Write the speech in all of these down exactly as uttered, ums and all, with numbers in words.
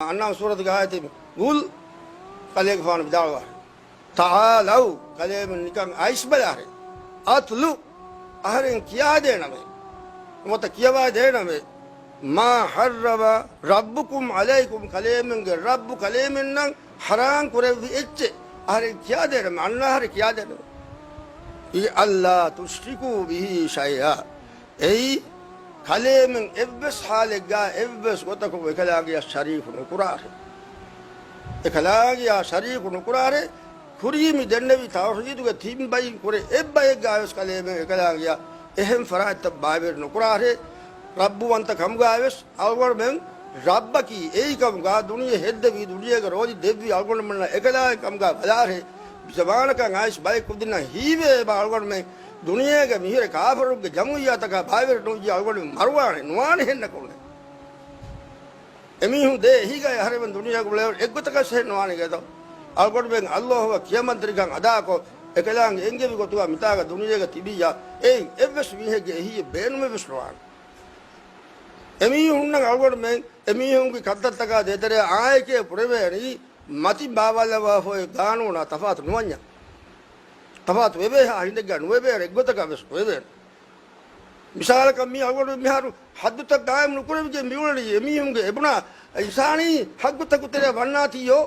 އަންޢާމް ސޫރަތުގެ އާޔަތެއް، ގުލް، ކަލޭގެފާނު ވިދާޅުވާށޭ. ތަޢާލަވް، ކަލޭމެން ނިކަން އައިސްބަލާށޭ. އަތްލު، އަހަރެން ކިޔާދޭނަމޭ. ނުވަތަ ކިޔަވާދޭނަމޭ. މާ ޙައްރަމަ ރައްބުކުމް ޢަލައިކުމް، ކަލޭމެންގެ ރައްބު ކަލޭމެންނަށް ޙަރާން ކުރެއްވި އެއްޗެއް އަހަރެން ކިޔާދޭނަމޭ. އަންނަ އަހަރެން ކިޔާދޭނަމޭ. އި، އައްލާ ތުޝްރިކޫ ބިހީ ޝައިއާ. އެއީ، ކަލޭމެން އެއްވެސް ޙާލެއްގާ އެއްވެސް ގޮތަކުން އެކަލާނގެއަށް ޝަރީކު ނުކުރާށޭ. އެކަލާނގެއާ ޝަރީކު ނުކުރާށޭ. ކުރީ މި ދެންނެވި ތައުޙީދުގެ ތިން ބައިން ކުރެ އެއްބައެއްގާވެސް ކަލޭމެން އެކަލާނގެއަށް އެހެން ފަރާތްތައް ބައިވެރި ނުކުރާށޭ. ރައްބުވަންތަ ކަމުގާވެސް އަޅުގަނޑުމެން ރައްބަކީ އެއީ ކަމުގާ ދުނިޔެ ހެއްދެވީ ދުނިޔޭގެ ރޯދި ދެއްވީ އަޅުގަނޑުމެންނަށް އެކަލާނގެ ކަމުގާ ބަލާށޭ. ޒަމާނަކަށް އައިސް ބައެއް ކުދިންނަށް ހީވޭ އެބަ އަޅުގަނޑުމެން ދުނިޔޭގެ މިހިރަ ކާފަރުންގެ ޖަމުޢިއްޔާތަކާ ބައިވެރި ނުވިއްޔާ އަޅުގަނޑުމެން މަރުވާނެ ނުވާނެ ހެންނަކުންނެ. އެމީހުން ދޭ އެހީގައި އަހަރެމެން ދުނިޔޭގަ އުޅޭ އެއްގޮތަކަށް ހެން ނުވާނެ ގެދޯ. އަޅުގަނޑުމެން އައްލާހުއަށް ކިޔަމަންތެރިކަން އަދާކޮށް، އެކަލާނގެ އެންގެވި ގޮތުގަ މިތާގަ ދުނިޔޭގަ ތިބިއްޔާ، އެއިން އެއްވެސް މީހެއްގެ އެހީއެއް ބޭނުމެއްވެސް ނުވާނެ. އެމީހުންނަށް އަޅުގަނޑުމެން އެމީހުންގެ ކަންތައްތަކާ ދޭތެރެއާ އާއެކޭ ބުނެވޭނީ، މަތިން ބާވާލައްވާފައި ގާނޫނާ ތަފާތު ނުވަންޏާ. ތަފާތު ވެވޭހާ ހިނދެއްގަ ނުވެވޭނެ، އެއްގޮތަކަށް ވެސް ނުވެވޭނެ. މިސާލަކަށް މީ އަޅުގަނޑު މިހާރު ޙައްދުތައް ޤާއިމް ނުކުރެވިގެން މިއުޅެނީ އެމީހުންގެ އެބުނާ އިންސާނީ ޙައްޤުތަކު ތެރެއަށް ވަންނާތީޔޯ؟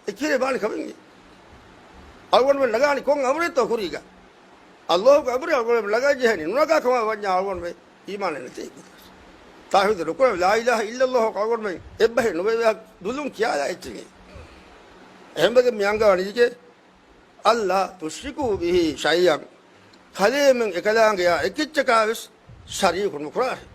އެކިހިރެ ވާނެ ކަމެއް. އަޅުގަނޑުމެން ނަގާނީ ކޮން އަމުރެއްތޯ ކުރީގަ؟ އައްލާހުގެ އަމުރެއް އަޅުގަނޑުމެން ނަގަން ޖެހޭނީ. ނުނަގާ ކަމަށް ވަންޏާ އަޅުގަނޑުމެން އީމާނެއް ނެތޭ ގޮތަށް. ތައުޙީދު ނުކުރެވި، ލާ އިލާހަ އިއްލައްލާހު އަޅުގަނޑުމެން އެއްބަހެއް ނުވެވޭ ދުލުން ކިޔާލާ އެއްޗެއް. އެހެންވެގެން މި އަންގަވަނީ އިނގޭ އައްލާ ތުޝްރިކޫ ބިހީ ޝައިއަން. ކަލޭމެން އެކަލާނގެއާ އެކެއްޗަކާވެސް ޝަރީކު ނުކުރާށޭ.